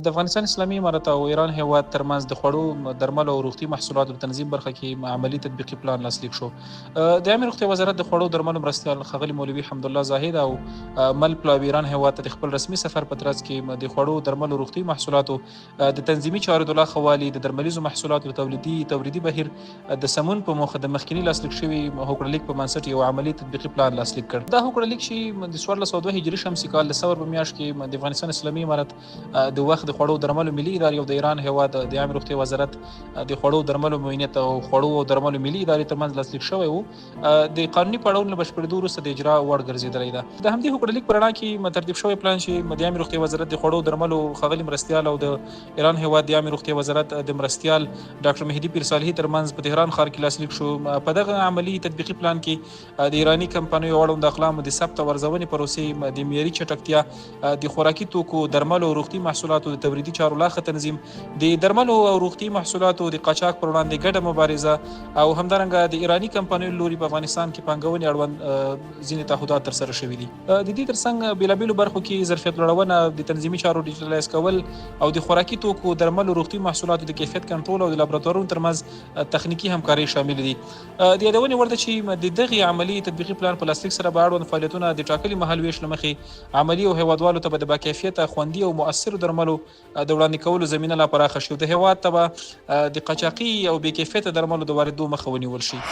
د افغانستان اسلامي امارت او ایران هېواد ترمنځ د خوړو، درملو او روغتي محصولاتو د تنظیم برخه کې عملي تطبیقي پلان لاسلیک شو. د عامې روغتیا وزارت د خوړو درملو مرستیال ښاغلي مولوي حمدالله زاهد او مل پلاوي ایران هېواد ته د خپل رسمي سفر په ترڅ کې د خوړو، درملو، روغتي محصولاتو د تنظیمي چارو د لا ښه والي، د درملیزو محصولاتو د تولیدي توریدي بهیر د سمون په موخه د مخکیني لاسلیک شوي هوکړه لیک په بنسټ یو عملي تطبیقي پلان لاسلیک کړ. دا هوکړه لیک چې د 1402 هجري شمسي کال د ثور په میاشت کې د افغانستان اسلامي امارت د وخت د خوړو درملو ملي ادارې او د ایران هیواد د عامې روغتیا وزارت د خوړو درملو معینیت او خوړو او درملو ملي ادارې ترمنځ لاسلیک شوی وو، د قانوني پړاوونو له بشپړېدو وروسته د اجرا وړ ګرځېدلی ده. د همدې هوکړه لیک په رڼا کې ترتیب شوی پلان چې د عامې روغتیا وزارت د خوړو درملو ښاغلي مرستیال او د ایران هیواد د عامې روغتیا وزارت د مرستیال ډاکټر مهدي پیرصالحي ترمنځ په تهران ښار کې لاسلیک شو. په دغه عملي تطبیقي پلان کې د ایراني کمپنیو اړوند اقلامو د ثبت او ارزونې پروسې د معیاري چټکتیا، د خوراکي توکو، درملو او روغتي محصولاتو د تولیدي چارو لا ښه تنظیم، د درملو او روغتي محصولاتو د قاچاق پر وړاندې ګډه مبارزه او همدارنګه د ایراني کمپنیو له لوري په افغانستان کې پانګونې اړوند ځینې تعهدات ترسره شوي دي. د دې ترڅنګ بېلابېلو برخو کې ظرفیت لوړونه، د تنظیمي چارو ډیجیټلایز کول او د خوراکي توکو، درملو، روغتي محصولاتو د کیفیت کنټرول او د لابراتوارونو ترمنځ تخنیکي همکارۍ شاملې دي. د یادونې وړ ده چې د دغې عملي تطبیقي پلان په لاسلیک سره به اړوند فعالیتونه د ټاکلي مهالوېش له مخې عملي او هېوادوالو ته به د باکیفیته، خوندي او مؤثرو درملو د وړاندې کولو زمینه لا پراخه شي او د هېواد ته به د قاچاقي او بې کیفیته درملو د واردېدو مخه ونیول شي.